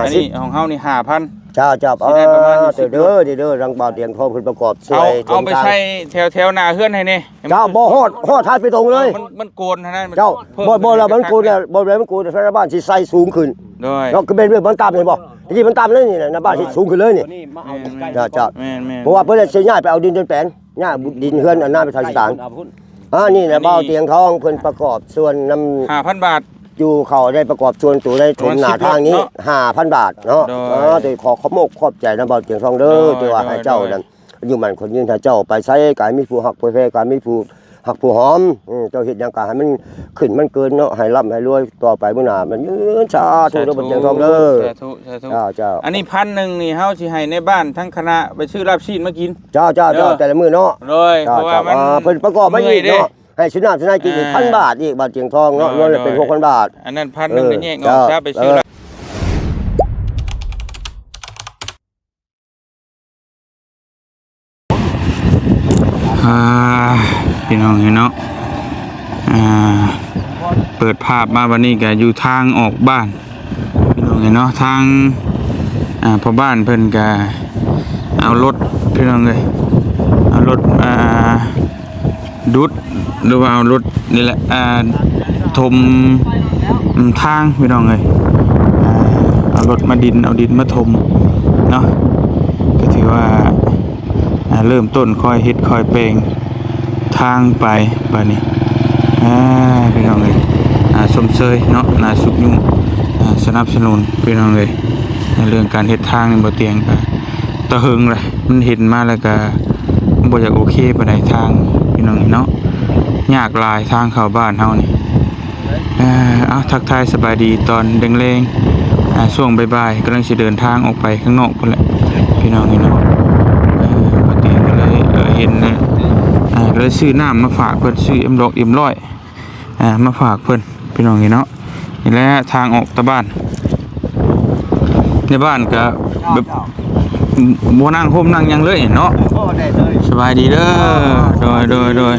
ອັນນີ້ຂອງເຮົານີ້ຫ້າພັນ. ເຈົ້າ ເຈົ້າ ຊິໄດ້ປະມານຢູ່ສິບ ເດີ ເດີ ທາງບ່າວຕຽງທອງເພິ່ນປະກອບຊ່ວຍ ເອົາ ເອົາໄປໃສ່ແຖວໆໜ້າເຮືອນໃຫ້ແດ່. ເຈົ້າ ບໍ່ຮອດ ຮອດທ້າຍໄປຕົງເລີຍ. ເອີ ມັນ ມັນໂກນຫັ້ນນະ. ເຈົ້າ ບໍ່ ບໍ່ແລ້ວມັນໂກນແລ້ວ ບໍ່ແລ້ວມັນໂກນ ທາງບ້ານຊິໃສ່ສູງຂຶ້ນ. ໂດຍ ເນາະ ຄືແມ່ນເລື່ອງມັນຕ່ຳ ເຫັນບໍ່? ທີ່ມັນຕ່ຳເລີຍນີ້ນະ ບ້ານຊິສູງຂຶ້ນເລີຍນີ້. ແມ່ນໆ ເຈົ້າ ເຈົ້າ ແມ່ນໆ ເພາະວ່າເພິ່ນຊິຍ້າຍໄປເອົາດິນເດີນແປງ ຍ້າຍດິນເຮືອນອັນນັ້ນໄປທາງສະຕາງ. ອັນນີ້ນະ ອັນນີ້ບ່າວຕຽງທອງເພິ່ນປະກອບສ່ວນນຳ ຫ້າພັນບາດ ຢູ່ເຂົາໄດ້ປະກອບສ່ວນໂຕໄດ້ຖົມໜ້າທາງນີ້ ປະມານສິບລົດເນາະ ຫ້າພັນບາດເນາະ. ໂດຍ ເອີ ໂດຍ ຂໍຂອບອົກຂອບໃຈນຳບ່າວຕຽງທອງເດີ ໂດຍ ທີ່ວ່າໃຫ້ເຈົ້ານັ້ນ ໂດຍ ຢູ່ໝັ້ນຄົນຍືນ ໃຫ້ເຈົ້າໄປໃສກໍໃຫ້ມີຜູ້ຮັກຜູ້ແພງ ກໍໃຫ້ມີຜູ້ຮັກຜູ້ຫອມ. ເຈົ້າເຮັດຫຍັງກໍໃຫ້ມັນຂຶ້ນມັນເກີນເນາະ ໃຫ້ລ່ຳໃຫ້ລວຍຕໍ່ໄປມື້ໜ້າມັນຍືນ. ສາທຸເດີບ່າວຕຽງທອງເດີ ສາທຸ ສາທຸ ເຈົ້າ ເຈົ້າ. ອັນນີ້ພັນໜຶ່ງນີ້ ເຮົາຊິໃຫ້ໃນບ້ານທັງຄະນະໄປຊື້ລາບຊີ້ນມາກິນ. ເຈົ້າ ເຈົ້າ ເຈົ້າ ແຕ່ລະມື້ເນາະ. ໂດຍ ເຈົ້າ ເພາະວ່າມັນ ເພິ່ນປະກອບມາອີກເນາະ ໃຫ້ສຸນາມສຸນາກິນອີກ ອ່າ ພັນບາດອີກ ບ່າວຕຽງທອງເນາະ. ໂດຍ ເງິນລະເປັນຫົກພັນບາດ. ອັນນັ້ນພັນໜຶ່ງ ເອີ ກໍແຍກອອກຊະ ເຈົ້າ ໄປຊື້ລາບ ອ່າ ພີ່ນ້ອງເອີຍເນາະ ອ່າ ເປີດພາບມາບັດນີ້ກໍຢູ່ທາງອອກບ້ານ ພີ່ນ້ອງເອີຍເນາະ. ທາງ ອ່າ ພໍ່ບ້ານເພິ່ນກະເອົາລົດ ພີ່ນ້ອງເອີຍ ເອົາລົດ ອ່າ ດຸດ ຫຼືວ່າເອົາລົດນີ້ແຫຼະ ອ່າ ຖົມ ອາ ທາງ ພີ່ນ້ອງເອີຍ. ອ່າ ເອົາລົດມາດິນ ເອົາດິນມາຖົມເນາະ ກໍຖືວ່າ ອ່າ ເລີ່ມຕົ້ນຄ່ອຍເຮັດຄ່ອຍແປງທາງໄປບາດນີ້. ອ່າ ພີ່ນ້ອງເອີຍ ອ່າ ຊົມເຊີຍເນາະ ໜ້າຊຸກຍູ້ ອ່າ ສະໜັບສະໜູນ ພີ່ນ້ອງເອີຍ. ໃນເລື່ອງການເຮັດທາງນີ້ ບໍ່ຕຽງກໍຕະເຫິງລະ ມັນເຫັນມາແລ້ວກໍບໍ່ຢາກໂອເຄປານໃດທາງ ພີ່ນ້ອງເອີຍເນາະ ຍາກຫຼາຍທາງເຂົ້າບ້ານເຮົານີ້. ເອີ ເອົາ ທັກທາຍສະບາຍດີຕອນແລງໆ ອ່າ ຊ່ວງບ່າຍໆ ກຳລັງຊິເດີນທາງອອກໄປຂ້າງນອກພຸ້ນແຫຼະ ພີ່ນ້ອງເອີຍເນາະ. ເອີ ພໍດີກໍເລີຍ ເອີ ເຫັນ ເອີ ກໍເລີຍຊື້ນ້ຳມາຝາກເພິ່ນ ຊື້ເອັມຮ້ອຍ ເອັມຮ້ອຍ ອ່າ ມາຝາກເພິ່ນ ພີ່ນ້ອງເອີຍເນາະ. ນີ້ແຫຼະທາງອອກຕາບ້ານ ໃນບ້ານກໍແບບບໍ່ນັ່ງຮົ່ມນັ່ງຫຍັງເລີຍເນາະ. ສະບາຍດີເດີ. ໂດຍ ໂດຍ ໂດຍ.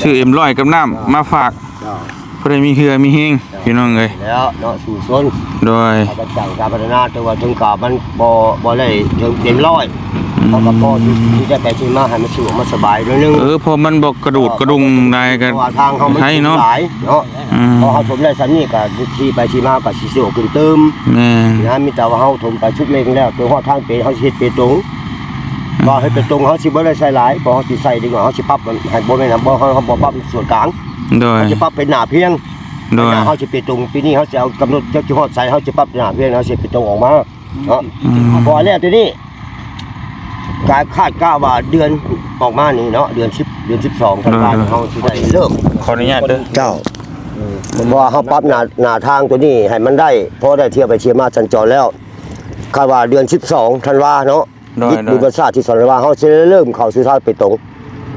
ຊື້ເອັມຮ້ອຍກັບນ້ຳມາຝາກ ເຈົ້າ ຜູ້ໃດມີເຫື່ອມີແຮງ ເຈົ້າ ພີ່ນ້ອງເອີຍ ແລ້ວເນາະ ສູ້ຊົນ ໂດຍ ເຮົາກໍສ້າງການພັດທະນາ ແຕ່ວ່າເຖິງການມັນບໍ່ ບໍ່ໄດ້ເຖິງເຕັມຮ້ອຍ ອືມ ເຮົາກໍພໍທີ່ ທີ່ຈະໄປທີ່ມາໃຫ້ມັນສະດວກ ມັນສະບາຍໜ້ອຍໜຶ່ງ. ເອີ ເພາະມັນບໍ່ກະດູດກະດຸ່ງຫຼາຍກໍ ເພາະວ່າທາງເຮົາມັນສູງຫຼາຍເນາະ ເນາະ ອືມ ພໍເຮົາຖົມໄດ້ສ່ຳນີ້ກໍທີ່ໄປທີ່ມາກໍຊິສະດວກຂຶ້ນຕື່ມ ແມ່ນນະ. ມີແຕ່ວ່າເຮົາຖົມໄປສຸດເຫຼັງແລ້ວ ໄປຮອດທາງເປ ເຮົາຊິເຮັດເປຕົງ ອືມ ວ່າເຮັດເປຕົງ ເຮົາຊິບໍ່ໄດ້ໃສ່ຫຼາຍ ເພາະເຮົາຊິໃສ່ດີກວ່າ ເຮົາຊິປັບໃຫ້ ບໍ່ແມ່ນ ເຮົາບໍ່ ເຮົາ ເຮົາບໍ່ປັບສ່ວນກາງ ໂດຍ ເຮົາຊິປັບເປັນໜ້າພຽງ ໂດຍ ເວລາເຮົາຊິເປຕົງ ປີນີ້ເຮົາຊິເອົາກຳນົດຈັກຊິຮອດໃສ ເຮົາຊິປັບໜ້າພຽງ ເຮົາຊິເປຕົງອອກມາເນາະ ອືມ ເພາະວ່າແລ້ວແຕ່ນີ້ ການຄາດກະວ່າເດືອນອອກມານີ້ເນາະ ເດືອນສິບ ເດືອນສິບສອງ ໂດຍ ທາງການເຮົາຊິໄດ້ເລີ່ມ ຂໍອະນຸຍາດເດີ ເຈົ້າ ເພາະວ່າເຮົາປັບໜ້າ ໜ້າທາງຕົວນີ້ໃຫ້ມັນໄດ້ ພໍໄດ້ທ່ຽວໄປທ່ຽວມາສັນຈອນແລ້ວ ຄາດວ່າເດືອນສິບສອງ ທັນວາເນາະ ໂດຍ ບິດ ໂດຍ ບຸນປະຊາດທີ່ສອນວ່າເຮົາຊິເລີ່ມເຂົ້າສູ່ທາງເປຕົງ.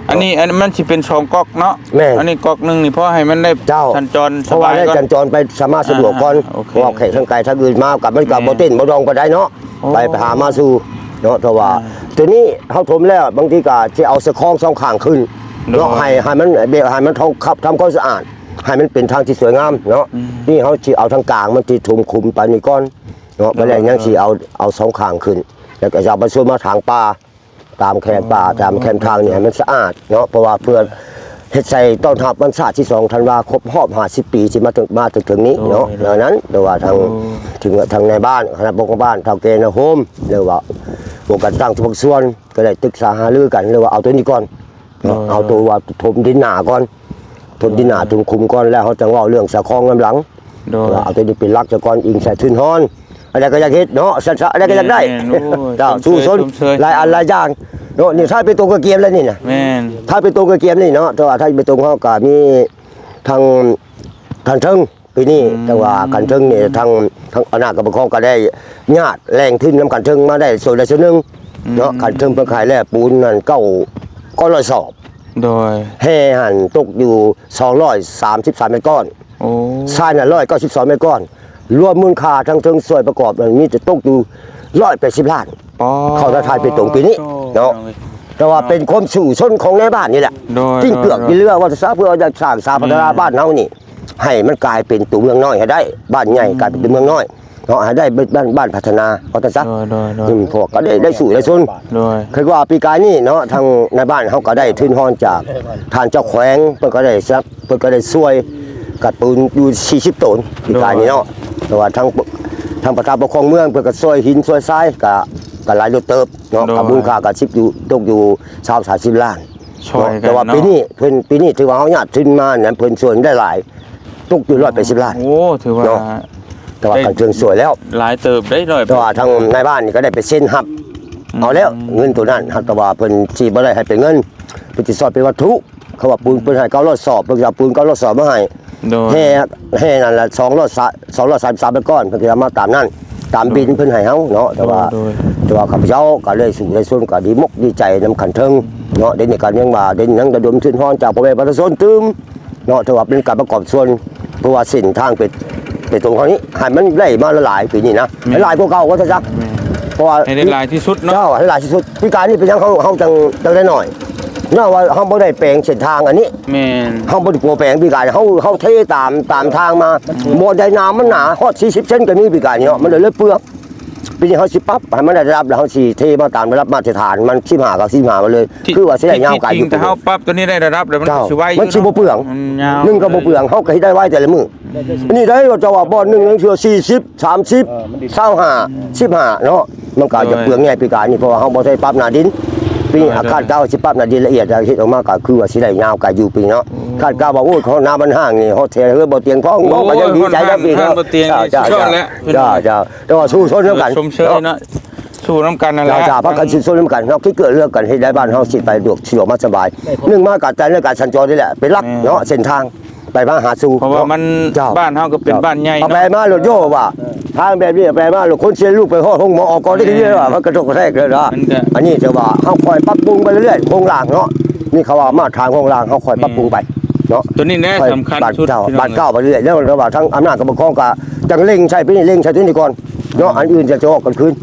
ອັນນີ້ ອັນມັນຊິເປັນສອງກອກເນາະ ແມ່ນ ອັນນີ້ກອກໜຶ່ງນີ້ ພໍໃຫ້ມັນໄດ້ ເຈົ້າ ສັນຈອນ ເພາະວ່າໄດ້ສະບາຍກ່ອນ ສັນຈອນໄປສາມາດສະດວກກ່ອນ ອ່າ ໂອເຄ ເພາະວ່າແຂກທາງໄກທາງອື່ນມາກໍມັນກໍ ແມ່ນ ບໍ່ເຕັ້ນບໍ່ດອງປານໃດເນາະ ໂອ້ ໄປ ໄປຫາມາສູ່ເນາະ ເພາະວ່າ ອ່າ ຕົວນີ້ເຮົາຖົມແລ້ວ ບາງທີກໍຊິເອົາສະຄອງສອງຂ້າງຂຶ້ນ ໂດຍ ເນາະ ໃຫ້ ໃຫ້ມັນແບບ ໃຫ້ມັນທຳຄວາມສະອາດ ໃຫ້ມັນເປັນທາງທີ່ສວຍງາມເນາະ ອືມ ນີ້ເຮົາຊິເອົາທາງກາງມັນຊິຖົມຂຸມໄປນີ້ກ່ອນ ເນາະ ໂດຍ ບັດແລ້ວຍັງຊິເອົາ ເອົາສອງຂ້າງຂຶ້ນ ແລ້ວກໍຈະເອົາໄປຊົນມາທາງປ່າ ຕາມແຄມປ່າ ໂອ້ ຕາມແຄມທາງນີ້ໃຫ້ມັນສະອາດເນາະ ເພາະວ່າເພື່ອເຮັດໃສ່ຕ້ອນຮັບວັນຊາດທີສອງທັນວາ ຄົບຮອບຫ້າສິບປີທີ່ມາເຖິງ ມາເຖິງນີ້ເນາະ ໂດຍ ດັ່ງນັ້ນ ແຕ່ວ່າທາງ ໂອ້ ເຖິງ ທາງນາຍບ້ານ ຄະນະປົກຄອງບ້ານ ເຖົ້າແກ່ນາໂຮມ ຫຼືວ່າອົງການຈັດຕັ້ງທຸກພາກສ່ວນ ກໍໄດ້ປຶກສາຫາລືກັນ ຫຼືວ່າເອົາໂຕນີ້ກ່ອນ ເນາະ ໂດຍ ເອົາໂຕວ່າຖົມດິນໜ້າກ່ອນ ຖົມດິນໜ້າ ໂດຍ ຖົມຂຸມກ່ອນ ແລ້ວເຮົາຈັ່ງເວົ້າເລື່ອງສະຄອງນຳຫຼັງ ໂດຍ ວ່າເອົາໂຕນີ້ເປັນຫຼັກຊະກ່ອນ ອີງໃສ່ທຶນຮອນ ອັນໃດກໍຢາກເຮັດເນາະ ຊັ້ນຊະ ອັນໃດກໍຢາກໄດ້ ແມ່ນໆ ໂອ້ຍ ເຈົ້າ ສູ້ຊົນ ຊົມເຊີຍ ຫຼາຍອັນຫຼາຍຢ່າງເນາະ ນີ້ທ້າຍເປຕົງກໍກຽມແລ້ວນີ້ນະ ແມ່ນ ທ້າຍເປຕົງກໍກຽມນີ້ເນາະ ແຕ່ວ່າທ້າຍເປຕົງເຮົາກໍມີທາງ ທາງເທິງ ປີນີ້ ອືມ ແຕ່ວ່າຂັ້ນເທິງນີ້ ທາງ ທາງອຳນາດການປົກຄອງກໍໄດ້ຍາດແຫຼ່ງທຶນນຳຂັ້ນເທິງມາໄດ້ສ່ວນໃດສ່ວນໜຶ່ງເນາະ ອືມ ຂັ້ນເທິງເພິ່ນຂາຍແລ້ວປູນນັ້ນເກົ້າ ເກົ້າຮ້ອຍສອບ ໂດຍ ແຮ່ຫັ້ນຕົກຢູ່ສອງຮ້ອຍສາມສິບສາມແມັດກ້ອນ ໂອ້ ຊາຍນັ້ນຮ້ອຍເກົ້າສິບສອງແມັດກ້ອນ ລວມມູນຄ່າທັງເທິງຊ່ວຍປະກອບນັ້ນມີແຕ່ຕົກຢູ່ຮ້ອຍແປດສິບລ້ານ ອໍ ເຂົ້າທາງທ້າຍເປຕົງປີນີ້ເນາະ ໂດຍ ແຕ່ວ່າເປັນຄວາມສູ້ຊົນຂອງໃນບ້ານນີ້ແຫຼະ ໂດຍ ກິນເກືອກ ໂດຍ ກິນເຫຼືອວ່າຊະ ເພື່ອຢາກສ້າງສາພັດທະນາ ອືມ ບ້ານເຮົານີ້ ໃຫ້ມັນກາຍເປັນຕົວເມືອງນ້ອຍໃຫ້ໄດ້ ບ້ານໃຫຍ່ ອືມ ກາຍເປັນຕົວເມືອງນ້ອຍ ເນາະ ໃຫ້ໄດ້ເບິດບ້ານ ບ້ານພັດທະນາ ວ່າຊັ້ນຊະ. ໂດຍ ໂດຍ ໂດຍ ອືມ ພວກກໍໄດ້ ໄດ້ສູ້ໄດ້ຊົນ. ໂດຍ ຄືວ່າປີກາຍນີ້ເນາະ ທາງນາຍບ້ານເຮົາກໍໄດ້ທຶນຮອນຈາກທ່ານເຈົ້າແຂວງ ເພິ່ນກໍໄດ້ສະໜັບ ເພິ່ນກໍໄດ້ຊ່ວຍກັບປູນຢູ່ສີ່ສິບໂຕນ ປີກາຍນີ້ເນາະ. ໂດຍ ແຕ່ວ່າທາງ ທາງປະຊາປົກຄອງເມືອງ ເພິ່ນກໍຊ່ວຍຫີນຊ່ວຍຊາຍ ກໍ ກໍຫຼາຍລົດເຕີບເນາະ. ໂດຍ ກໍມູນຄ່າກໍສິບຢູ່ ຕົກຢູ່ຊາວສາມສິບລ້ານ ຊ່ວຍກັນເນາະ. ແຕ່ວ່າປີນີ້ເພິ່ນ ປີນີ້ຖືວ່າເຮົາຍາດທຶນມານັ້ນ ເພິ່ນຊ່ວຍໄດ້ຫຼາຍ ຕົກຢູ່ຮ້ອຍແປດສິບລ້ານ. ໂອ້ ຖືວ່າເນາະ ແຕ່ວ່າການເຄື່ອນຊ່ວຍແລ້ວ ຫຼາຍເຕີບໄດ໋ ຮ້ອຍ ແຕ່ວ່າທາງນາຍບ້ານນີ້ກໍໄດ້ໄປເຊັນຮັບ ອືມ ເອົາແລ້ວເງິນໂຕນັ້ນ. ຫາກແຕ່ວ່າເພິ່ນຊິບໍ່ໄດ້ໃຫ້ເປັນເງິນ ເພິ່ນຊິຊ່ອຍເປັນວັດຖຸ. ເຂົາວ່າປູນເພິ່ນໃຫ້ເກົ້າຮ້ອຍສອບ ເພິ່ນຊິເອົາປູນເກົ້າຮ້ອຍສອບມາໃຫ້. ໂດຍ ແຮ່ ແຮ່ນັ້ນລະສອງຮ້ອຍ ສອງຮ້ອຍສາມສິບສາມກ້ອນ ເພິ່ນກໍເອົາມາຕາມນັ້ນ ຕາມບິນເພິ່ນໃຫ້ເຮົາເນາະ. ແຕ່ວ່າ ໂດຍ ແຕ່ວ່າຂ້າພະເຈົ້າກໍເລີຍສູ້ໄດ້ຊົນ ກໍດີມົກດີໃຈນຳຂັ້ນເທິງເນາະ. ດຽວນີ້ກໍຍັງວ່າ ດຽວນີ້ຍັງລະດົມທຶນຮອນຈາກພໍ່ແມ່ປະຊາຊົນຕື່ມເນາະ. ຖືວ່າເປັນການປະກອບສ່ວນ ເພື່ອວ່າເສັ້ນທາງເປັນ ເປັນຕົງເຮົານີ້ ໃຫ້ມັນໄດ້ມາຫຼາຍໆ ປີນີ້ນະ ໃຫ້ຫຼາຍກວ່າເກົ່າ ວ່າຊັ້ນຊະ. ແມ່ນ ເພາະວ່າໃຫ້ໄດ້ຫຼາຍທີ່ສຸດເນາະ ເຈົ້າ ໃຫ້ຫຼາຍທີ່ສຸດ. ປີກາຍນີ້ເປັນຫຍັງເຮົາ ເຮົາຈັ່ງ ຈັ່ງໄດ້ໜ້ອຍ ຍ້ອນວ່າເຮົາບໍ່ໄດ້ແປງເສັ້ນທາງອັນນີ້. ແມ່ນ ເຮົາບໍ່ໄດ້ປົວແປງປີກາຍ ເຮົາ ເຮົາເທຕາມ ຕາມທາງມາ. ອືມ ບ່ອນໃດນ້ຳມັນໜາຮອດສີ່ສິບເຊັນກໍມີປີກາຍນີ້ເນາະ ມັນເລີຍເປືອງ. ປີນີ້ເຮົາຊິປັບໃຫ້ມັນໄດ້ລະດັບ ແລ້ວເຮົາຊິເທມາຕາມລະດັບມາດຕະຖານມັນ ສິບຫ້າກັບສິບຫ້າມາເລີຍ. ຄືວ່າຊິໄດ້ຍາວໄກຢູ່ ຖ້າເຮົາປັບຕົວນີ້ໄດ້ລະດັບແລ້ວ ມັນກໍຊິໄວຢູ່ ມັນຊິບໍ່ເປືອງ. ອືມ ຍາວ ໜຶ່ງກໍບໍ່ເປືອງ ເຮົາກໍເຮັດໄດ້ໄວແຕ່ລະມື້. ອັນນີ້ໄດ້ວ່າເຈົ້າວ່າບ່ອນໜຶ່ງເທື່ອສີ່ສິບ ສາມສິບ ຊາວຫ້າ ສິບຫ້າເນາະ. ມັນກໍຈະເປືອງໃຫຍ່ປີກາຍນີ້ ເພາະວ່າເຮົາບໍ່ໄດ້ປັບໜ້າດິນ. ປີນີ້ອາຄາດເກົ່າຊິປັບໜ້າດິນລະອຽດ ເຮັດອອກມາກໍຄືວ່າຊິໄດ້ຍາວໄກຢູ່ປີນີ້ເນາະ. ຄາດເກົ່າວ່າ ໂອ້ຍ ຮອດໜ້າບ້ານຫ້າງນີ້ ຮອດແຖວເຮືອນບໍ່ຕຽງພ້ອງເນາະ ກໍຍັງດີໃຈນຳອີກເນາະ. ເຈົ້າ ເຈົ້າ ເຈົ້າ ແຕ່ວ່າສູ້ຊົນນຳກັນ ຊົມເຊີຍເນາະ ເນາະ ສູ້ນຳກັນນັ້ນແຫຼະ. ເຈົ້າ ພາກັນສູ້ຊົນນຳກັນເນາະ ທີ່ເກີດເລື່ອງກັນ ເຮັດໃຫ້ບ້ານເຮົາຊິໄປສະດວກ ສະດວກມາສະບາຍ. ໜຶ່ງມາກໍໃຊ້ໃນການສັນຈອນນີ້ແຫຼະ ເປັນຫຼັກເນາະ ເສັ້ນທາງ ໄປມາຫາສູ່ ເພາະວ່າມັນ ເນາະ ບ້ານເຮົາກໍເປັນ ເຈົ້າ ບ້ານໃຫຍ່ເນາະ ເອົາໄປມາລົດໂຍວ່າ ທາງແບບນີ້ໄປມາ ແລ້ວຄົນເສຍລູກໄປຮອດໂຮງໝໍອອກກ່ອນ ແມ່ນ ໄດ້ເລີຍວ່າ ມັນກະທົບກະແທກເລີຍນະ. ມັນກະ ອັນນີ້ຖືວ່າເຮົາຄ່ອຍປັບປຸງໄປເລື້ອຍໆ ໂຄງລ່າງເນາະ ນີ້ເຂົາວ່າມາດຖານໂຄງລ່າງ ເຮົາຄ່ອຍປັບປຸງໄປເນາະ. ໂຕນີ້ແຫຼະສຳຄັນສຸດ ບ້ານເກົ່າ ບ້ານເກົ່າໄປເລື້ອຍໆ ແລ້ວວ່າທາງອຳນາດການປົກຄອງກະຈັ່ງເລັ່ງໃສ່ ປີນີ້ເລັ່ງໃສ່ໂຕນີ້ກ່ອນເນາະ ອັນອື່ນຈະອອກກັນຄືນ.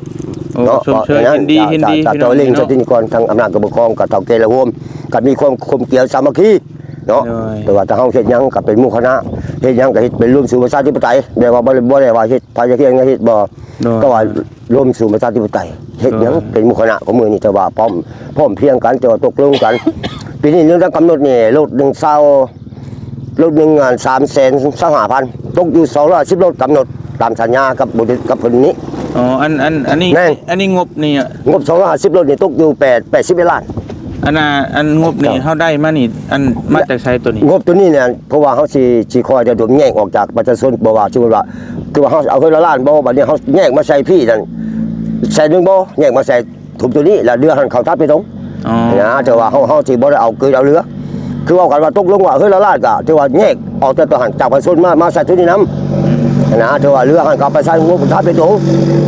ໂອ້ ເນາະ ຊົມເຊີຍ ຍິນດີ ຍິນດີ ເຈົ້າ ເຈົ້າ ເຈົ້າ ເລັ່ງໃສ່ໂຕນີ້ກ່ອນ ທາງອຳນາດການປົກຄອງກັບເຖົ້າແກ່ລະໂຮມ ກໍມີຄວາມກົມກຽມສາມັກຄີ ເນາະ. ໂດຍ ແຕ່ວ່າຖ້າເຮົາເຮັດຫຍັງກໍເປັນໝູ່ຄະນະ ເຮັດຫຍັງກໍເຮັດເປັນລວມສູນປະຊາທິປະໄຕ ແບບວ່າບໍ່ໄດ້ ບໍ່ໄດ້ວ່າເຮັດໃຜຈະເຮັດຫຍັງເຮັດບໍ່. ໂດຍ ແຕ່ວ່າລວມສູນປະຊາທິປະໄຕ ເຮັດຫຍັງ ໂດຍ ເປັນໝູ່ຄະນະຂອງມື້ນີ້ ແຕ່ວ່າພ້ອມ ພ້ອມພຽງກັນ ແຕ່ວ່າຕົກລົງກັນ. ປີນີ້ເລື່ອງກຳນົດນີ້ ລົດໜຶ່ງຊາວ ລົດໜຶ່ງ ສາມແສນຊາວຫ້າພັນ ຕົກຢູ່ສອງຮ້ອຍສິບລົດ ກຳນົດຕາມສັນຍາກັບບໍລິ ກັບເພິ່ນນີ້. ອໍ ອັນ ອັນ ອັນນີ້ ແມ່ນ ອັນນີ້ງົບນີ້ ງົບສອງຮ້ອຍຫ້າສິບລົດນີ້ຕົກຢູ່ແປດ ແປດສິບເອັດລ້ານ. ອັນນ່າ ອັນງົບນີ້ ເຈົ້າ ເຮົາໄດ້ມານີ້ ອັນມາຈາກໃສໂຕນີ້? ງົບໂຕນີ້ນີ້ ເພາະວ່າເຮົາຊິ ຊິຄອຍລະດົມແຍກອອກຈາກປະຊາຊົນ ບໍ່ວ່າ ສົມມຸດວ່າ ຄືວ່າເຮົາເອົາເຮືອນລະລ້ານບໍ່ ບັດນີ້ເຮົາແຍກມາໃສ່ພີ້ນັ້ນ ແສນໜຶ່ງບໍ່ ແຍກມາໃສ່ຖົມໂຕນີ້ ແລ້ວເຫຼືອຫັ້ນເຂົ້າທາງເປຕົງ. ອໍ ນະ ແຕ່ວ່າເຮົາ ເຮົາຊິບໍ່ໄດ້ເອົາເກີນເອົາເຫຼືອ ຄືເວົ້າກັນວ່າຕົກລົງວ່າເຮືອນລະລ້ານ ກໍຖືວ່າແຍກອອກຈາກໂຕຫັ້ນ ຈາກປະຊາຊົນມາ ມາໃສ່ໂຕນີ້ນຳ ນະ ຖືວ່າເຫຼືອຫັ້ນກໍເອົາໄປໃສ່ງົບທາງເປຕົງ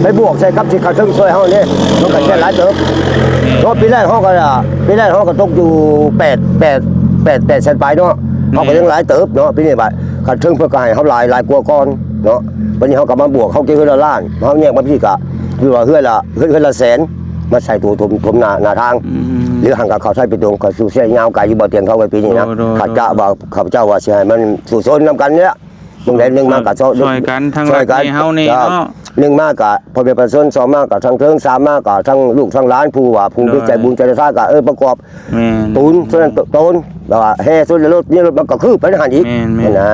ໄປບວກໃສ່ກັບທີ່ເຂົາເຊິ່ງຊ່ວຍເຮົານີ້ ມັນກໍແມ່ນຫຼາຍເຕີບເນາະ. ປີແລກເຮົາກໍ ປີແລກເຮົາກໍຕົກຢູ່ແປດ ແປດ ແປດ ແປດແສນປາຍເນາະ ເຮົາກໍຍັງຫຼາຍເຕີບເນາະ. ປີນີ້ບາດ ຄັນເທິງເພິ່ນກໍໃຫ້ເຮົາຫຼາຍ ຫຼາຍກວ່າກ່ອນເນາະ ບັດນີ້ເຮົາກໍມາບວກ ເຮົາເກັບເຮືອນລະລ້ານ ເຮົາແຍກມາພີ້ກະ ຫຼືວ່າເຮືອນລະ ເຮືອນ ເຮືອນລະແສນ ມາໃສ່ໂຕຖົມ ຖົມໜ້າ ໜ້າທາງ ອືມ ຫຼືຫັ້ນກໍເຂົ້າໃຊ້ເປັນຕົງ ກໍສູ້ໃຊ້ຍາວໄກຢູ່ ບໍ່ຕຽງເຂົາໄວ້ປີນີ້ນະ. ໂດຍ ໂດຍ ຂ້າພະເຈົ້າວ່າ ຂ້າພະເຈົ້າວ່າຊິໃຫ້ມັນສູ້ຊົນນຳກັນນີ້ລະ ເບິ່ງແລ້ວໜຶ່ງມາກໍຊ່ອຍ ຊ່ອຍກັນ ທາງ ຊ່ອຍກັນ ເຮົານີ້ເນາະ ໜຶ່ງມາກໍພໍ່ແມ່ປະຊາຊົນ ສອງມາກໍທາງເທິງ ສາມມາກໍທາງລູກທາງຫຼານ ຜູ້ວ່າ ຜູ້ມີໃຈບຸນໃຈສະຖາກໍ ເອີ ປະກອບ ແມ່ນ ປູນສ່ວນນັ້ນໂຕນ ແບບວ່າແຮ່ສ່ວນລົດ ມີລົດມັນກໍຄືໄປໃນຫັ້ນອີກ ແມ່ນໆ ນະ.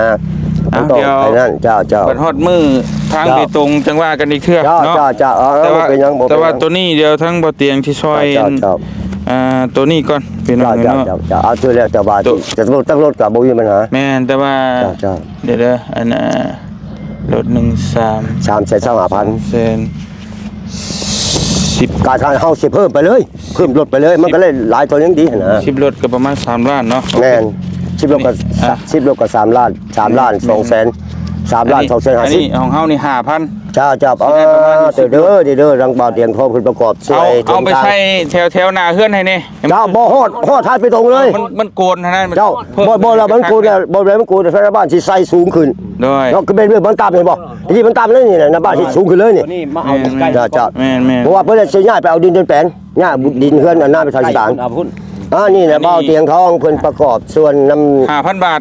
ອ່ະ ມັນຕ້ອງ ດຽວ ໄປນັ້ນ ເຈົ້າ ເຈົ້າ ບັດຮອດມື້ທາງ ເຈົ້າ ເປຕົງຈັ່ງວ່າກັນອີກເທື່ອ ເຈົ້າ ເນາະ ເຈົ້າ ເຈົ້າ ເອີ ແຕ່ວ່າ ບໍ່ເປັນຫຍັງ ບໍ່ເປັນຫຍັງ ແຕ່ວ່າໂຕນີ້ດຽວທາງບໍ່ຕຽງຊິຊ່ອຍ ເຈົ້າ ເຈົ້າ ອ່າ ໂຕນີ້ກ່ອນພີ່ນ້ອງ ເຈົ້າ ເນາະ ເຈົ້າ ເຈົ້າ ເອົາ ຊ່ວຍແລ້ວ ແຕ່ວ່າ ໂຕ ຈະລົດ ຈັກລົດກໍບໍ່ມີບັນຫາ ແມ່ນ ແຕ່ວ່າ ເຈົ້າ ເຈົ້າ ດຽວເດີ ອັນ ອ່າ ລົດໜຶ່ງ ສາມ ສາມແສນຊາວຫ້າພັນ ສາມແສນ ສິບ ການເຮົາຊິເພີ່ມໄປເລີຍ ເພີ່ມລົດໄປເລີຍ ມັນກໍເລີຍຫຼາຍກວ່າຍັງດີຫັ້ນນະ ສິບລົດກໍປະມານສາມລ້ານເນາະ ແມ່ນ ສິບລົດກໍ ອ່ະ ສິບລົດກໍສາມລ້ານ ສາມລ້ານ ແມ່ນ ສອງແສນ ສາມລ້ານ ອັນນີ້ ສອງແສນຫ້າສິບ ອັນນີ້ຂອງເຮົານີ້ຫ້າພັນ ເຈົ້າ ເຈົ້າ ເອີ ເດີ ເດີ ທາງບ່າວຕຽງທອງເພິ່ນປະກອບຊ່ວຍ ເອົາ ເອົາໄປໃສ່ແຖວ ແຖວໜ້າເຮືອນໃຫ້ແດ່ ເຈົ້າ ບໍ່ຮອດ ຮອດທາງເປຕົງເລີຍ ມັນ ມັນໂກນຫັ້ນນະ ເຈົ້າ ບໍ່ ບໍ່ ລະມັນໂກນ ບໍ່ ລະມັນໂກນ ທາງບ້ານຊິໃສ່ສູງຂຶ້ນ ໂດຍ ເນາະ ຄືເປັນເລື່ອງມັນຕ່ຳ ເຫັນບໍ່? ທີ່ມັນຕ່ຳເລີຍນີ້ນະ ບ້ານຊິສູງຂຶ້ນເລີຍນີ້ ເຈົ້າ ເຈົ້າ ແມ່ນໆ ເພາະວ່າເພິ່ນຊິຍ້າຍໄປເອົາດິນເດີນແປນ ຍ້າຍດິນເຮືອນອັນນັ້ນໄປທາງສາງ ອ່າ ນີ້ແຫຼະ ອັນນີ້ ບ່າວຕຽງທອງເພິ່ນປະກອບສ່ວນນຳ ຫ້າພັນບາດ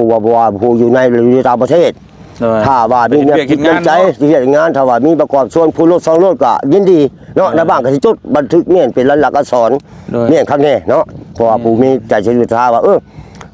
ຜູ້ວ່າ ບໍ່ວ່າຜູ້ຢູ່ໃນ ຫຼື ຢູ່ຕ່າງປະເທດ ໂດຍ ຖ້າວ່າມີແນວຈິດແນວໃຈ ເຮັດວຽກເຮັດງານເນາະ ເຮັດວຽກເຮັດງານ ຖ້າວ່າມີປະກອບສ່ວນຜູ້ລົດສອງລົດກໍຍິນດີເນາະ ໂດຍ ໃນບ້ານກໍຊິຈົດບັນທຶກແມ່ນເປັນລາຍລັກອັກສອນ ໂດຍ ແມ່ນຄັກແນ່ເນາະ ເພາະວ່າ ແມ່ນ ຜູ້ມີໃຈສິດສະດາວ່າ ເອີ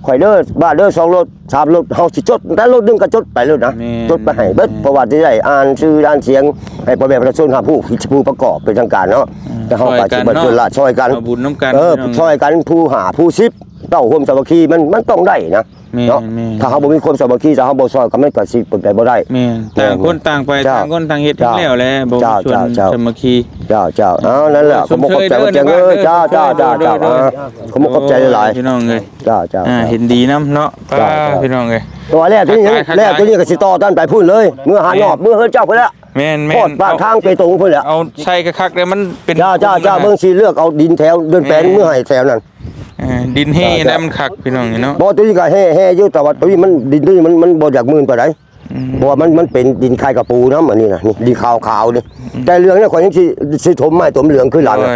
ຂ້ອຍເດີ ບ້ານເດີ ສອງລົດ ສາມລົດ ເຮົາຊິຈົດ ແຕ່ລົດໜຶ່ງກໍຈົດໄປໂລດນະ ແມ່ນ ຈົດໄປໃຫ້ເບິດ ແມ່ນ ເພາະວ່າຊິໄດ້ອ່ານຊື່ອ່ານສຽງ ໃຫ້ພໍ່ແມ່ປະຊາຊົນຮັບຮູ້ ຜູ້ປະກອບເປັນທາງການເນາະ ອືມ ແລ້ວເຮົາກໍຊິບໍ່ ຊ່ອຍກັນເນາະ ເປັນລະຊ່ອຍກັນ ເອົາບຸນນຳກັນ ເອີ ພີ່ນ້ອງ ຊ່ອຍກັນ ຜູ້ຫ້າ ຜູ້ສິບ ເກົ້າ ຮ່ວມສາມັກຄີ ມັນ ມັນຕ້ອງໄດ້ນະ ແມ່ນ ເນາະ ແມ່ນ ຖ້າເຮົາບໍ່ມີຄວາມສາມັກຄີ ຖ້າເຮົາບໍ່ຊ່ອຍກັນ ມັນກໍຊິເປັນໄປບໍ່ໄດ້ ແມ່ນ ແມ່ນ ຕ່າງຄົນຕ່າງໄປ ເຈົ້າ ຕ່າງຄົນຕ່າງເຮັດ ເຈົ້າ ແລ້ວແຫຼະ ບໍ່ມີ ເຈົ້າ ສ່ວນ ເຈົ້າ ສາມັກຄີ ເຈົ້າ ເຈົ້າ ເອົາ ນັ້ນແຫຼະ ເອີ ຊົມເຊີຍເດີ ໃນບ້ານເດີ ເຈົ້າ ເຈົ້າ ເຈົ້າ ໂດຍ ເຈົ້າ ໂດຍ ເອີ ຂໍຂອບໃຈຫຼາຍໆ ພີ່ນ້ອງເອີຍ ເຈົ້າ ເຈົ້າ ອ່າ ເຈົ້າ ເຫັນດີນຳເນາະ ເຈົ້າ ອ່າ ເຈົ້າ ພີ່ນ້ອງເອີຍ ແຕ່ວ່າແລ້ວຕົວນີ້ ຄັກຫຼາຍ ແລ້ວຕົວນີ້ກໍຊິຕໍ່ທ່ານໄປພຸ້ນເລີຍ ເມືອຫານອກ ແມ່ນ ເມືອເຮືອນເຈົ້າພຸ້ນແຫຼະ ແມ່ນໆ ຮອດປາກທາງເປຕົງພຸ້ນແຫຼະ ເອົາໃສ່ຄັກໆ ແລ້ວມັນເປັນ ເຈົ້າ ເຈົ້າ ເຈົ້າ ເບິ່ງຊິເລືອກເອົາດິນແຖວເດີ່ນແປນ ແມ່ນ ເມືອໃຫ້ແຖວນັ້ນ ເອີ ດິນແຮ່ ເຈົ້າ ແລ້ວມັນຄັກ ພີ່ນ້ອງເອີຍເນາະ ບໍ່ ຕົວນີ້ກໍແຮ່ ແຮ່ຢູ່ ແຕ່ວ່າຕົວນີ້ມັນ ດິນຕົວນີ້ມັນ ມັນບໍ່ຢາກມື່ນປານໃດ ອືມ ເພາະວ່າມັນ ມັນເປັນດິນຄາຍກະປູນຳ ອັນນີ້ນະ ນີ້ ດິນຂາວໆນີ້ ອືມ ແຕ່ເລື່ອງນີ້ ຂ້ອຍຍັງຊິ ຊິຖົມໃໝ່ ຖົມເຫຼືອງຄືຫຼັງ ໂດຍ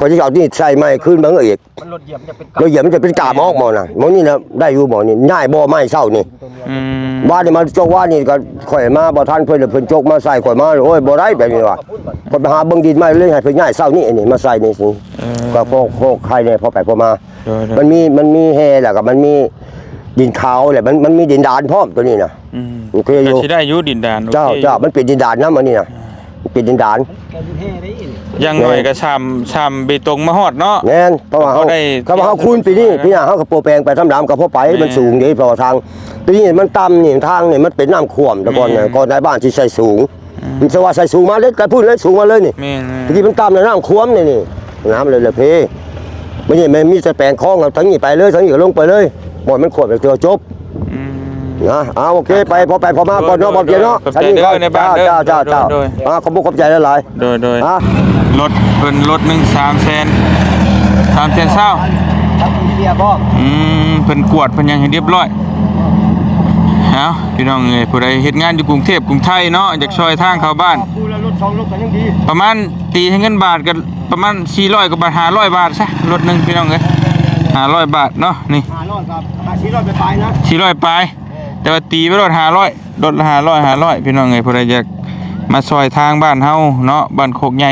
ຂ້ອຍຊິເອົານີ້ໃສ່ໃໝ່ຄືນມາເອີຍອີກ ມັນລົດຢຽບມັນຈະເປັນ ລົດຢຽບມັນຈະເປັນກາບອອກໝໍ່ນະ ໝໍ່ນີ້ນະ ໄດ້ຢູ່ໝໍ່ນີ້ ຍ້າຍບໍ່ໃໝ່ເຊົ້ານີ້ ອືມ ວານນີ້ມາຈົກ ວານນີ້ກໍຂ້ອຍມາບໍ່ທັນເພິ່ນ ເພິ່ນຈົກມາໃສ່ຂ້ອຍມາ ໂອ້ຍ ບໍ່ໄດ້ແບບນີ້ວ່າ ຂ້ອຍໄປຫາເບິ່ງດິນໃໝ່ເລີຍ ໃຫ້ເພິ່ນຍ້າຍເຊົ້ານີ້ ອັນນີ້ມາໃສ່ນີ້ ເອີ ກໍພໍ ພໍໄຄແດ່ ພໍໄປພໍມາ ໂດຍໆ ມັນມີ ມັນມີແຮ່ ແລ້ວກໍມັນມີດິນຂາວ ແລ້ວມັນ ມັນມີດິນດານພ້ອມຕົວນີ້ນະ ອືມ ໂອເຄຢູ່ ກໍຊິໄດ້ຢູ່ດິນດານ ເຈົ້າ ໂອເຄຢູ່ ເຈົ້າ ມັນເປັນດິນດານນຳ ອັນນີ້ນະ ອ່າ ເປັນດິນດານ ກໍຢູ່ແຮ່ໄດ້ນີ້ ຢ່າງໜ້ອຍກໍສາມ ສາມເບຕົງມາຮອດເນາະ ແມ່ນ ເພາະວ່າເຮົາ ກໍພໍໄດ້ ຄັນວ່າເຮົາຄູນປີນີ້ ປີໜ້າເຮົາກໍປົວແປງໄປທຳດຳ ກໍພໍໄປ ແມ່ນ ມັນສູງເດ້ ເພາະວ່າທາງ ປີນີ້ມັນຕ່ຳນີ້ ທາງນີ້ມັນເປັນນ້ຳຖ້ວມ ແຕ່ກ່ອນ ແມ່ນ ກໍໃນບ້ານຊິໃສ່ສູງ ອືມ ແຕ່ວ່າໃສ່ສູງມາເລີຍ ແຕ່ພຸ້ນເລີຍ ສູງມາເລີຍນີ້ ແມ່ນໆ ຕະກີ້ມັນຕ່ຳແລ້ວ ນ້ຳຖ້ວມນີ້ ນີ້ ນ້ຳເລີຍລະເພ ມັນນີ້ແມ່ນມີແຕ່ແປງຄອງ ທາງນີ້ໄປເລີຍ ທາງນີ້ກໍລົງໄປເລີຍ ບ່ອນມັນຂວບແລ້ວຖືວ່າຈົບ ອືມ ນະ ເອົາ ໂອເຄ ໄປ ພໍໄປພໍມາກ່ອນເນາະ ໂດຍ ບໍ່ເກຍເນາະ ໂດຍ ຂອບໃຈເດີ ໃນບ້ານເດີ ເຈົ້າ ເຈົ້າ ໂດຍ ເຈົ້າ ໂດຍ ອ່າ ຂອບຄຸນຂອບໃຈຫຼາຍໆ ໂດຍ ໂດຍ ອ່າ ລົດເພິ່ນ ລົດໜຶ່ງສາມແສນ ສາມແສນຊາວ ທັງເບຍພ້ອມ ອືມ ເພິ່ນກວດ ເພິ່ນຫຍັງໃຫ້ຮຽບຮ້ອຍ ເອົາ ພີ່ນ້ອງເອີຍ ຜູ້ໃດເຮັດງານຢູ່ກຸງເທບກຸງໄທເນາະ ຢາກຊ່ອຍທາງເຂົ້າບ້ານ ຜູ້ລະລົດສອງລົດກໍຍັງດີ ປະມານ ຕີໃຫ້ເງິນບາດກໍປະມານສີ່ຮ້ອຍກວ່າບາດ ຫ້າຮ້ອຍບາດຊະ ລົດໜຶ່ງ ພີ່ນ້ອງເອີຍ ຫ້າຮ້ອຍບາດເນາະ ນີ້ ຫ້າຮ້ອຍກັບ ຫ້າ ສີ່ຮ້ອຍປາຍໆນະ ສີ່ຮ້ອຍປາຍ ແຕ່ວ່າຕີໄປໂລດຫ້າຮ້ອຍ ລົດລະຫ້າຮ້ອຍ ຫ້າຮ້ອຍ ພີ່ນ້ອງເອີຍ ຜູ້ໃດຢາກມາຊ່ອຍທາງບ້ານເຮົາເນາະ ບ້ານໂຄກໃຫຍ່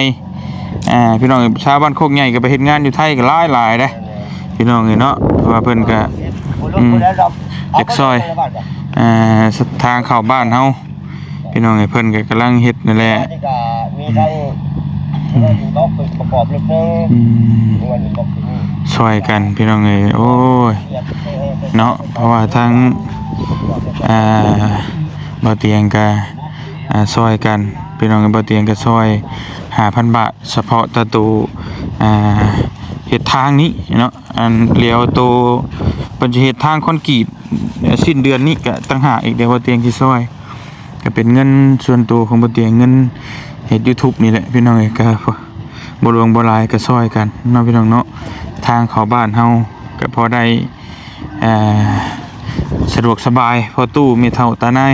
ອ່າ ພີ່ນ້ອງ ຊາວບ້ານໂຄກໃຫຍ່ກໍໄປເຮັດງານຢູ່ໄທກໍຫຼາຍໆເດ້ ພີ່ນ້ອງເອີຍເນາະ ເພາະວ່າເພິ່ນກໍ ອືມ ຢາກຊ່ອຍ ອ່າ ທາງເຂົ້າບ້ານເຮົາ ພີ່ນ້ອງເອີຍ ເພິ່ນກໍກຳລັງເຮັດນັ້ນແຫຼະ ອັນນີ້ກໍມີທັງ ອືມ ເງິນບລັອກປະກອບລົດໜຶ່ງ ອືມ ເງິນບລັອກທີ່ນີ້ ຊ່ອຍກັນ ພີ່ນ້ອງເອີຍ ໂອ້ຍ ເນາະ ເພາະວ່າທາງ ອ່າ ບ່າວຕຽງກໍ ອ່າ ຊ່ອຍກັນ ພີ່ນ້ອງເອີຍ ບ່າວຕຽງກໍຊ່ອຍຫ້າພັນບາດ ສະເພາະແຕ່ໂຕ ອ່າ ເຮັດທາງນີ້ເນາະ ອັນ ແລ້ວໂຕເພິ່ນຊິເຮັດທາງຄອນກຣີດ ສິ້ນເດືອນນີ້ກະຕ່າງຫາກອີກເດ້ ບ່າວຕຽງຊິຊ່ອຍ ກະເປັນເງິນສ່ວນໂຕຂອງບ່າວຕຽງ ເງິນເຮັດຢູທູບນີ້ແຫຼະ ພີ່ນ້ອງເອີຍ ກະບໍ່ຫຼວງບໍ່ຫຼາຍ ກະຊ່ອຍກັນເນາະ ພີ່ນ້ອງເນາະ ທາງເຂົ້າບ້ານເຮົາກະພໍໄດ້ ອ່າ ສະດວກສະບາຍ ພໍ່ຕູ້ແມ່ເຖົ້າຕານາຍ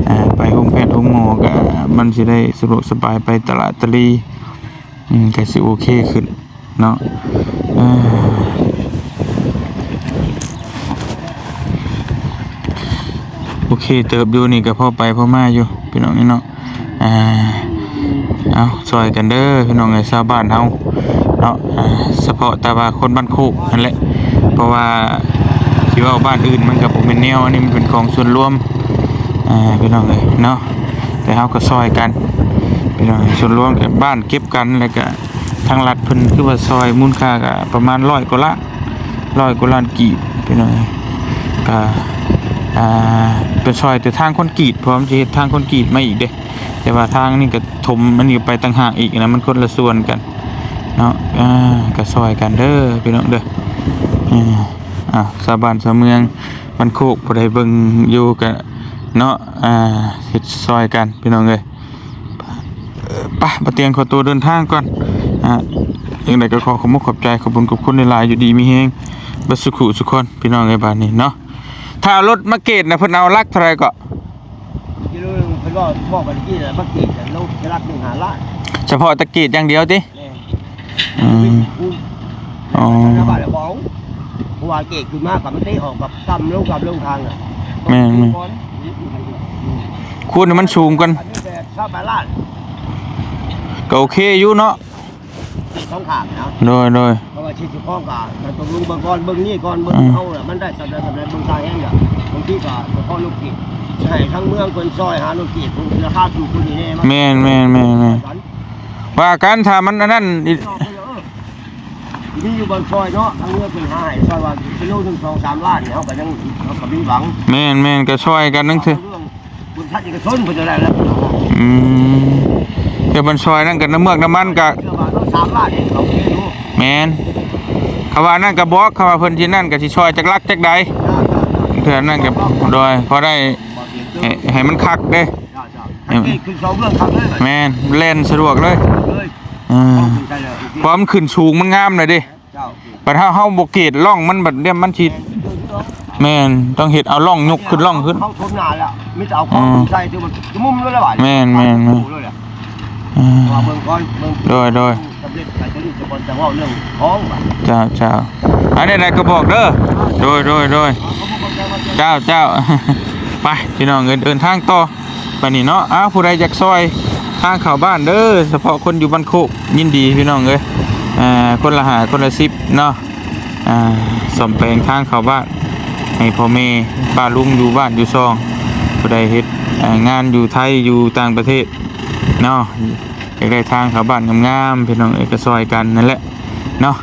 ອ່າ ໄປໂຮງແພດໂຮງໝໍກະ ມັນຊິໄດ້ສະດວກສະບາຍ ໄປຕະຫຼາດຕະຫຼີ ອືມ ກະຊິໂອເຄຂຶ້ນ ເນາະ ເອີ ໂອເຄເຕີບຢູ່ ນີ້ກໍພໍໄປພໍມາຢູ່ ພີ່ນ້ອງເອີຍເນາະ ອ່າ ເອົາ ຊ່ອຍກັນເດີ ພີ່ນ້ອງເອີຍ ຊາວບ້ານເຮົາເນາະ ອ່າ ສະເພາະແຕ່ວ່າຄົນບ້ານໂຄກຫັ້ນແຫຼະ ເພາະວ່າຊິ ເວົ້າບ້ານອື່ນມັນກໍບໍ່ແມ່ນແນວ ອັນນີ້ມັນເປັນຂອງສ່ວນລວມ ອ່າ ພີ່ນ້ອງເອີຍເນາະ. ແຕ່ເຮົາກໍຊ່ອຍກັນ ພີ່ນ້ອງເອີຍ ສ່ວນລວມກັນ ບ້ານເກັບກັນ ແລ້ວກໍທາງລັດເພິ່ນຄືວ່າຊ່ອຍ ມູນຄ່າກໍປະມານຮ້ອຍກວ່າລ້ານ ຮ້ອຍກວ່າລ້ານກີບ ພີ່ນ້ອງເອີຍ. ກໍ ອ່າ ເປັນຊ່ອຍແຕ່ທາງຄອນກຣີດ ເພາະວ່າມັນຈະເຮັດທາງຄອນກຣີດມາອີກເດ້ ແຕ່ວ່າທາງນີ້ກໍຖົມອັນນີ້ໄປຕ່າງຫາກອີກນະ ມັນຄົນລະສ່ວນກັນເນາະ. ອ່າ ກໍຊ່ອຍກັນເດີ ພີ່ນ້ອງເດີ. ອ່າ ອ່າ ຊາວບ້ານຊາວເມືອງບ້ານໂຄກ ຜູ້ໃດເບິ່ງຢູ່ກໍເນາະ ອ່າ ເຮັດຊ່ອຍກັນ ພີ່ນ້ອງເອີຍ. ເອີ ໄປ ບ່າວຕຽງຂໍຕົວເດີນທາງກ່ອນ. ອ່າ ຈັ່ງໃດກໍຂໍຂອບມຸກຂອບໃຈ ຂອບບຸນຂອບຄຸນຫຼາຍໆ ຢູ່ດີມີແຮງເບິດສູ່ຄູ່ສູ່ຄົນ ພີ່ນ້ອງເອີຍ. ບາດນີ້ເນາະ ຖ້າເອົາລົດມາເກດນະ ເພິ່ນເອົາຫຼັກເທົ່າໃດເກາະ? ກິໂລໜຶ່ງເພິ່ນເວົ້າ ເວົ້າກັນກີ້ແຫຼະ ມາເກດກັນໂລ ຫຼັກໜຶ່ງຫ້າລ້ານ ສະເພາະແຕ່ເກດຢ່າງດຽວຕິ? ແມ່ນ ອືມ ອໍ ເພິ່ນວ່າແລ້ວບໍ່ເອົາ ເພາະວ່າເກດຂຶ້ນມາກໍມັນເຕະອອກກັບຕ່ຳລົງ ກັບລົງທາງນະ. ແມ່ນໆ ຄວນໃຫ້ມັນສູງກ່ອນ ອັນນີ້ແຕ່ຊາວປາຍລ້ານ ກໍໂອເຄຢູ່ເນາະ. ສອງຂ້າງນະ ໂດຍໆ ເພາະວ່າຊິ ຊິຂໍກໍ ກໍຕ້ອງເບິ່ງກ່ອນ ເບິ່ງນີ້ກ່ອນ ເບິ່ງ ອືມ ເຮົາລະມັນໄດ້ສ່ຳໃດສ່ຳໃດ ເບິ່ງທ່າແຮງລະ ບາງທີກໍຂໍລົດເກດ ຊິໃຫ້ທາງເມືອງເພິ່ນຊ່ອຍຫາລົດເກດ ຜູ້ລາຄາຖືກກວ່ານີ້ແດ່. ແມ່ນໆໆໆ ວ່າກັນ ຖ້າມັນອັນນັ້ນອີກ ເອີ ມີຢູ່ບ່ອນຊ່ອຍເນາະ ທາງເມືອງເພິ່ນຫາໃຫ້ ຊ່ອຍວ່າກິໂລໜຶ່ງສອງສາມລ້ານນີ້ ເຮົາກໍຍັງ ເຮົາກໍມີຫວັງ. ແມ່ນໆ ກໍຊ່ອຍກັນໜັງສື ເລື່ອງ ບຸນທັດເອກະຊົນເພິ່ນຈະໄດ້ແລ້ວ. ອືມ ແຕ່ເພິ່ນຊ່ອຍນັ້ນກໍນ້ຳເມືອກນ້ຳມັນກໍ ເທື່ອວ່າເຮົາສາມລ້ານນີ້ກໍໂອເຄຢູ່. ແມ່ນ ຄຳວ່ານັ້ນກໍບອກ ຄຳວ່າເພິ່ນຊິນັ້ນກໍຊິຊ່ອຍຈັກຫຼັກຈັກໃດ ເທື່ອນັ້ນກໍ ໂດຍ ພໍໄດ້ ໃຫ້ ໃຫ້ມັນຄັກເດ້. ເຈົ້າໆ ອັນນີ້ຂຶ້ນສອງເບື້ອງຄັກເລີຍ ແມ່ນ ແລ່ນສະດວກເລີຍ ເລີຍ ເອີ ເພາະມັນຂຶ້ນສູງ ມັນງາມແລ້ວເດ້. ເຈົ້າ ບັດເຮົາ ເຮົາບໍ່ເກດຮ່ອງມັນ ບັດດຽວມັນຊິ ແມ່ນ ຕ້ອງເຮັດເອົາຮ່ອງຍົກຂຶ້ນ ຮ່ອງຂຶ້ນ ເຮົາຖົມໜ້າແລ້ວ ມີແຕ່ເອົາຄອງ ອືມ ໃສ່ ຖືວ່າຈຸມຸມເລີຍແຫຼະ. ແມ່ນໆໆ ເພາະວ່າເບິ່ງກ່ອນ ເບິ່ງ ໂດຍໆ ສຳເລັດໃສ່ຕົວນີ້ ແຕ່ກ່ອນຈະເວົ້າເລື່ອງຂອງ. ເຈົ້າໆ ອັນໃດໆກໍບອກເດີ. ໂດຍໆໆ ເຈົ້າໆ ໄປພີ່ນ້ອງເອີຍ ເດີນທາງຕໍ່. ບາດນີ້ເນາະ ອ້າວ ຜູ້ໃດຢາກຊ່ອຍທາງເຂົ້າບ້ານເດີ ສະເພາະຄົນຢູ່ບ້ານໂຄກ ຍິນດີພີ່ນ້ອງເອີຍ ອ່າ ຄົນລະຫ້າ ຄົນລະສິບເນາະ ອ່າ ສ້ອມແປງທາງເຂົ້າບ້ານ ໃຫ້ພໍ່ແມ່ປ້າລຸງຢູ່ບ້ານຢູ່ຊ່ອງ ຜູ້ໃດເຮັດ ອ່າ ງານຢູ່ໄທ ຢູ່ຕ່າງປະເທດເນາະ ຢາກໄດ້ທາງເຂົ້າບ້ານງາມໆ ພີ່ນ້ອງເອີຍ ກໍຊ່ອຍກັນນັ້ນແຫຼະເນາະ.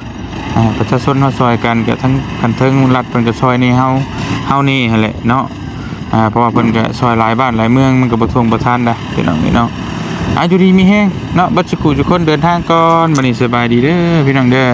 ອ່າ ປະຊາຊົນເຮົາຊ່ອຍກັນ ກໍທັງຂັ້ນເທິງລັດເພິ່ນກໍຊ່ອຍແດ່ເຮົາ ເຮົາແດ່ຫັ້ນແຫຼະເນາະ. ອ່າ ເພາະວ່າເພິ່ນກໍຊ່ອຍຫຼາຍບ້ານຫຼາຍເມືອງ ມັນກໍບໍ່ຖ້ວງບໍ່ທັນດາ ພີ່ນ້ອງເອີຍເນາະ. ອ່າ ຢູ່ດີມີແຮງເນາະ ເບິດສູ່ຄູ່ສູ່ຄົນ ເດີນທາງກ່ອນ ບັດນີ້ສະບາຍດີເດີ ພີ່ນ້ອງເດີ.